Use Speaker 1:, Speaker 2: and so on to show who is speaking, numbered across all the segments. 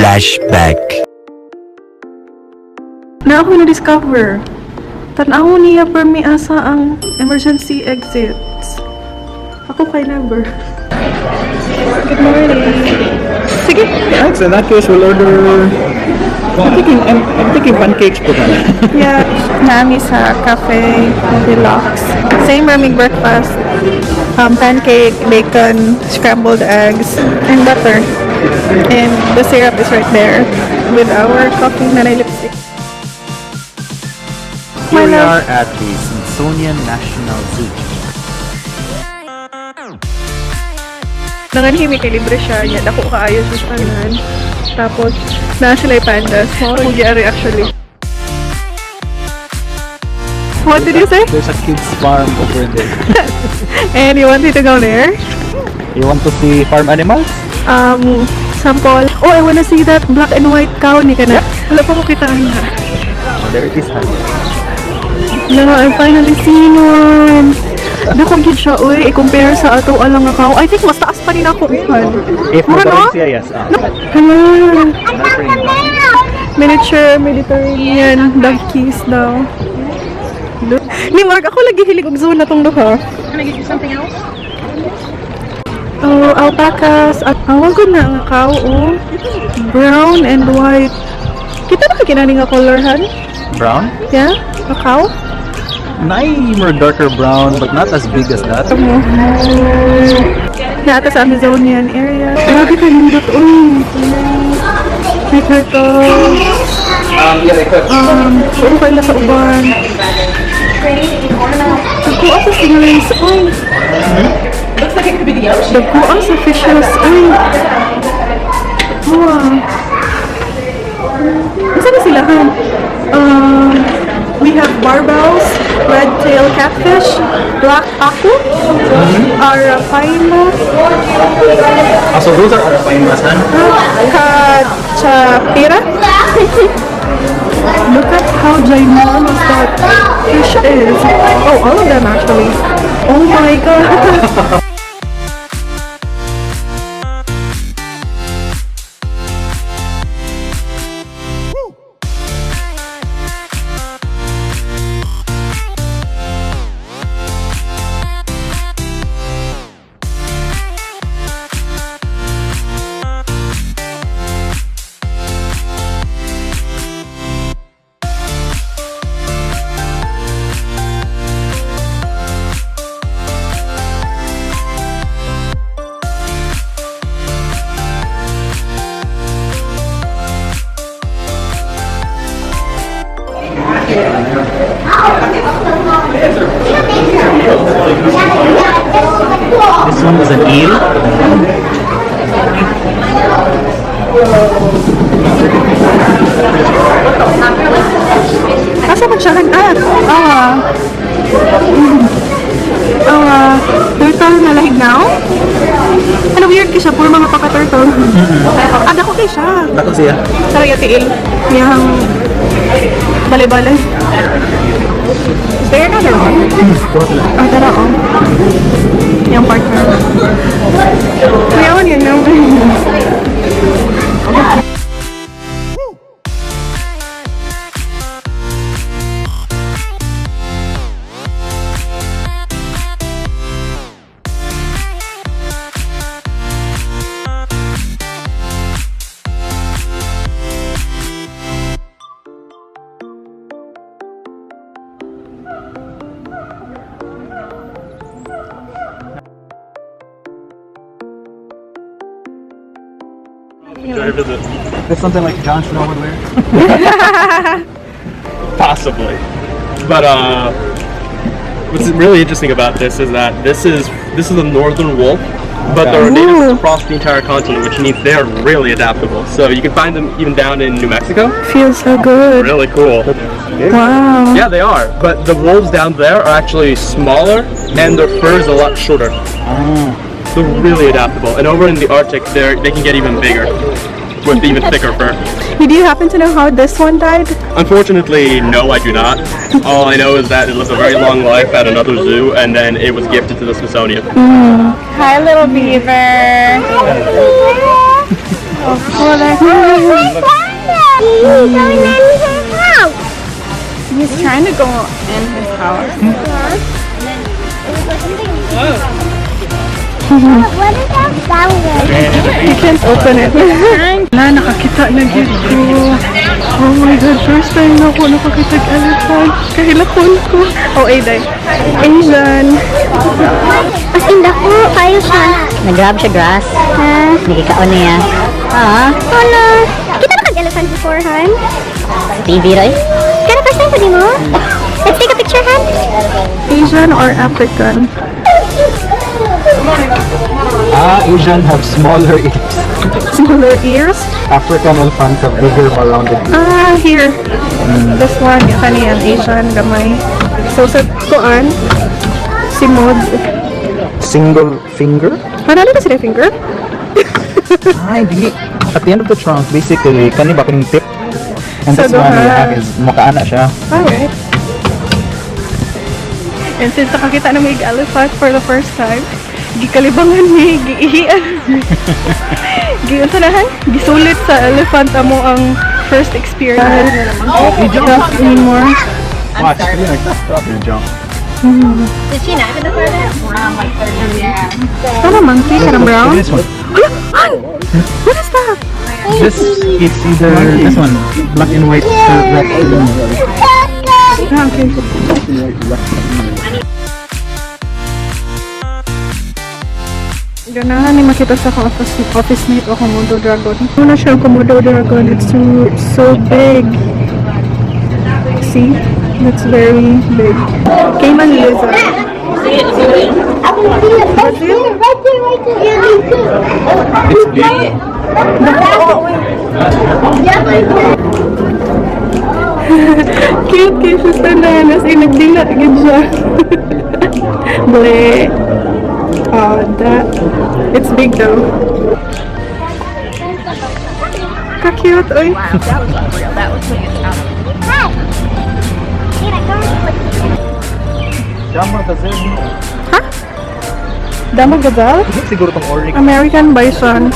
Speaker 1: Flashback.
Speaker 2: Naa koy na-discover. Tanaw niya permi asa ang emergency exits. Ako kay never. Good morning. Sige.
Speaker 3: Thanks. In that case, we'll order. I'm thinking pancakes po na.
Speaker 2: Yeah, naa mi sa Cafe Deluxe. Same raming breakfast. Pancake, bacon, scrambled eggs, and butter. And the syrup is right there with our coffee na lipstick.
Speaker 3: Here we
Speaker 2: My love.
Speaker 3: Are at the Smithsonian National Zoo.
Speaker 2: Nanganhimi kay libre siya. Nya, dako kaayo siya sa tanan. Tapos, naa sila pandas. Mao ko giari actually. What did you say?
Speaker 3: There's a kids farm over there.
Speaker 2: And you wanted to go there?
Speaker 3: You want to see farm animals?
Speaker 2: Sample. Oh, I wanna see that black and white cow ni kana. Wala pa ko kita na.
Speaker 3: Oh, there it is, huh?
Speaker 2: No, I finally seen one. Dako gid siya, uy, i-compare sa ato alang nga cow. I think mas taas pa rin ako.
Speaker 3: If
Speaker 2: Mura, no?
Speaker 3: siya, yes. Ah.
Speaker 2: Hala. Miniature Mediterranean donkeys daw. Ni Mark, ako lagi hilig og zoo na tong duha.
Speaker 4: Can I get you something else?
Speaker 2: Oh, alpacas. At awag ko na nga cow, oh. Brown and white. Kita na ka kinani nga color, han?
Speaker 3: Brown?
Speaker 2: Yeah? A cow?
Speaker 3: Naay more darker brown, but not as big as that.
Speaker 2: Mo. Naa ta sa Amazonian area. Grabe ka nindot, uy. May turtle.
Speaker 3: Yeah, they could.
Speaker 2: Puro kayo sa uban. Dagko sa stingrays, uy.
Speaker 4: Looks like it could be the ocean.
Speaker 2: Dagko sa fishes, uy. Wow. Asa na sila, han? We have barbels, red tail catfish, black pacu, arapaima,
Speaker 3: Ah, so those are arapaimas, huh?
Speaker 2: Cachapira. Look at how ginormous that fish is. Oh, all of them actually. Oh my God.
Speaker 3: This one is an eel.
Speaker 2: Asa man siya? Ah, ah. Ah, turtle na lahignaw? Ano, weird kay siya, puro mga paka-turtle. Ah, dako kay siya.
Speaker 3: Dako siya.
Speaker 2: Tara, tiil. Yang balay-balay. Is there another one? Ah, tara, oh. Yung partner. Kuyawan yun, no?
Speaker 5: Enjoy your visit.
Speaker 3: That's something like Jon Snow would wear.
Speaker 5: Possibly. But what's really interesting about this is that this is a northern wolf, but there are natives
Speaker 2: Ooh.
Speaker 5: across the entire continent, which means they are really adaptable. So you can find them even down in New Mexico.
Speaker 2: Feels so good.
Speaker 5: Really cool.
Speaker 2: Wow.
Speaker 5: Yeah, they are. But the wolves down there are actually smaller, and their fur is a lot shorter. They're really adaptable. And over in the Arctic, they can get even bigger, with even thicker fur.
Speaker 2: Did you happen to know how this one died?
Speaker 5: Unfortunately, no, I do not. All I know is that it lived a very long life at another zoo, and then it was gifted to the Smithsonian.
Speaker 4: Hi, little beaver.
Speaker 2: Oh,
Speaker 1: He's going in his house.
Speaker 2: He's trying to go in his house.
Speaker 1: What is that sound?
Speaker 2: You can't open it. Na, nakakita na gyud ko. Oh my God, first time na ako nakakita og elephant. Kahilakon ko. Oh, ay, day. Asian.
Speaker 1: As in, dako, kayo siya.
Speaker 4: Nag-grab siya grass.
Speaker 1: Ha?
Speaker 4: Nagikaon niya. Ah,
Speaker 1: Hala. Kita ba kag-elephant before, Han?
Speaker 4: TV ra eh.
Speaker 1: Kana first time pa di mo? Let's take a picture, Han.
Speaker 2: Asian or African?
Speaker 6: Ah, Asian have smaller ears.
Speaker 2: Smaller ears?
Speaker 6: African elephants have bigger, more rounded ears.
Speaker 2: Ah, here. This one, kani ang Asian, gamay. So, sa kuan, si Maud.
Speaker 6: Single finger?
Speaker 2: Panalo na sila finger?
Speaker 6: Ay, dili. At the end of the trunk, basically, kani ba kining tip? And
Speaker 2: Sa
Speaker 6: this one
Speaker 2: duha.
Speaker 6: you have is mukaana siya.
Speaker 2: Alright. And since nakakita na may elephant for the first time, gikalibangan ni, giihian ni. Giunsa na han? Gisulit sa elephant amo ang first experience. Not anymore.
Speaker 6: Watch. You jump.
Speaker 4: Did she not go the farther? Yeah.
Speaker 2: Ano monkey? Kanang brown?
Speaker 6: This one.
Speaker 2: Hala! Han! What is that?
Speaker 6: This is either this one, black and white raccoon.
Speaker 2: Ah, okay. Ganahan ni makita sa akong office mate o Komodo dragon. Una siya ang Komodo dragon. It's so, so big. See? That's very big. Caiman lizard.
Speaker 1: Right there, right there, right there.
Speaker 6: It's big.
Speaker 2: Cute kay siya tanan. As in, nagdila gid siya. Ble. Oh, that. It's big though. Ka-cute, oy.
Speaker 4: That was unreal. That was like it's out.
Speaker 1: Hi. Mira, go.
Speaker 6: Dama gazelle.
Speaker 2: Dama gazelle?
Speaker 6: Siguro tong oryx.
Speaker 2: American bison.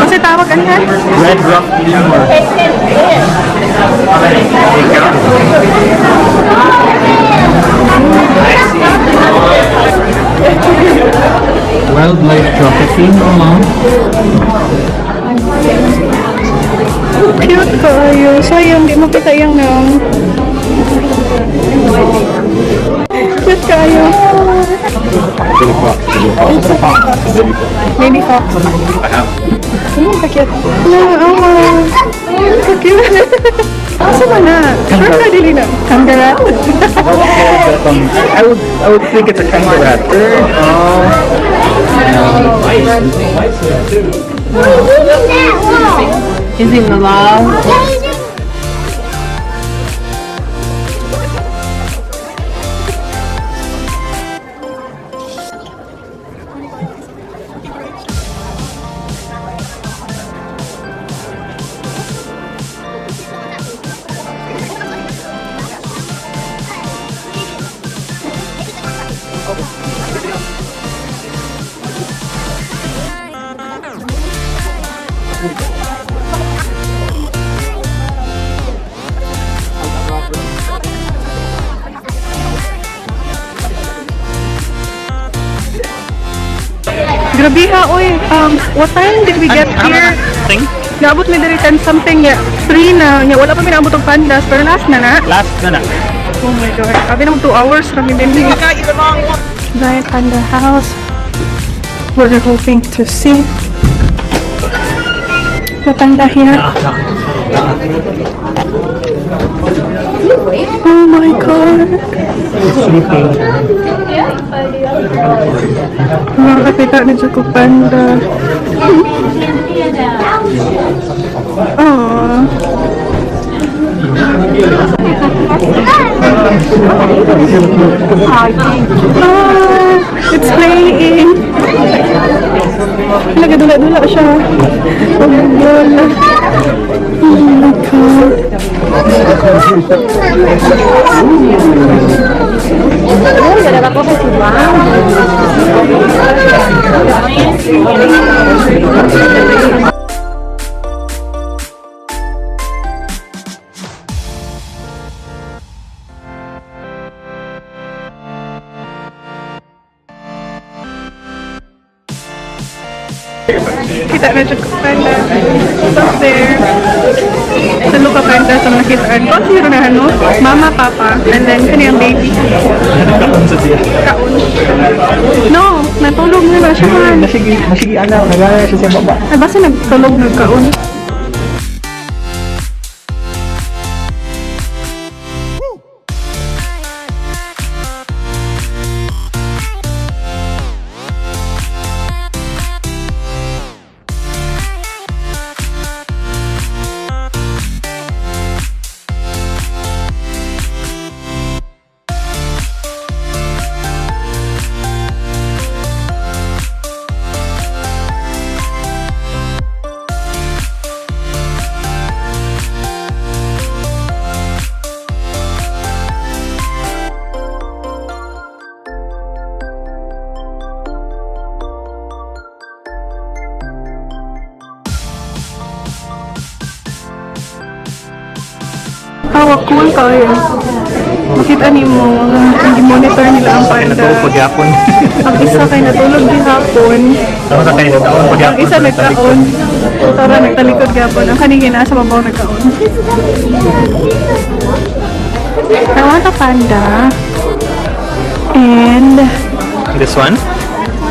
Speaker 2: Kasi tawag ano?
Speaker 6: Red rock lemur. Wildlife trafficking along.
Speaker 2: Cute kayo. Sayang, di mo kita yung naong. Cute kayo.
Speaker 6: Baby fox. Baby fox.
Speaker 2: Baby fox. Ka-cute. Na, oh. Ka-cute. Asa man na? Sure ka, dili na. Kangaroo.
Speaker 6: I would think it's a kangaroo. Oh.
Speaker 1: He's in that wall.
Speaker 4: Is in the love?
Speaker 1: Yeah, he's in.
Speaker 2: Grabe ha, oy. What time did we get here?
Speaker 3: Thing?
Speaker 2: Naabot mi diri 10 something ya. 3 na. Nya wala pa mi naabot og pandas pero last na na.
Speaker 3: Last na na.
Speaker 2: Oh my God. Abi na 2 hours kami din. Giant panda house. We're hoping to see the panda here. Oh my God.
Speaker 6: Sleeping.
Speaker 2: Nakakita na dyan ko panda. Aww. Ah, it's playing. Nagadula-dula siya. Oh my God. Oh my God. Kita na siya ko panda. Up there. Tulo ka panda sa mga nakitaan ko. Zero na ano? Mama, papa, and then kaniyang baby. Kaon. No, natulog na na siya.
Speaker 6: Nasigi, nasigi ana, nagana siya sa baba.
Speaker 2: Ay, basta nagtulog nagkaon. Awa, cool kayo. Makita ni mo, monitor nila ang panda.
Speaker 6: Natulog pagyapon.
Speaker 2: Ang isa kay natulog gihapon.
Speaker 6: Ako sa kayo, natulog pagyapon.
Speaker 2: Ang isa nagkaon. Tara, nagtalikod gihapon. Ang kanina nasa babaw nagkaon. I want a panda. And,
Speaker 6: This one?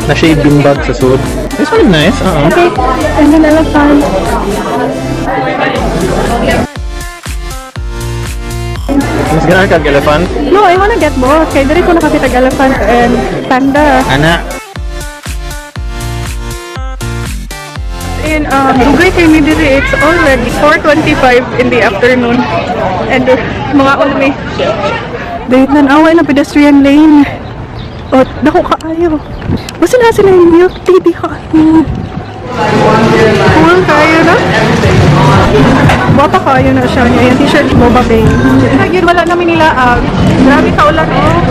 Speaker 6: Na siya bimbag sa sud. This one is nice. Oo.
Speaker 2: Okay, and an elephant.
Speaker 6: Mas ganahan kag elephant.
Speaker 2: No, I wanna get both. Kaya diri ko nakakita og elephant and panda.
Speaker 6: Ana.
Speaker 2: In dugay kay mi diri, it's already 4:25 in the afternoon. And mga ulmi. Dahit nan away na pedestrian lane. O, dako kaayo. Basta na sila yung milk tea diha. Cool kayo na? Bata kayo na siya niya. Yung t-shirt boba babe. Nagyan wala namin nila. Grabe ka ulan oh.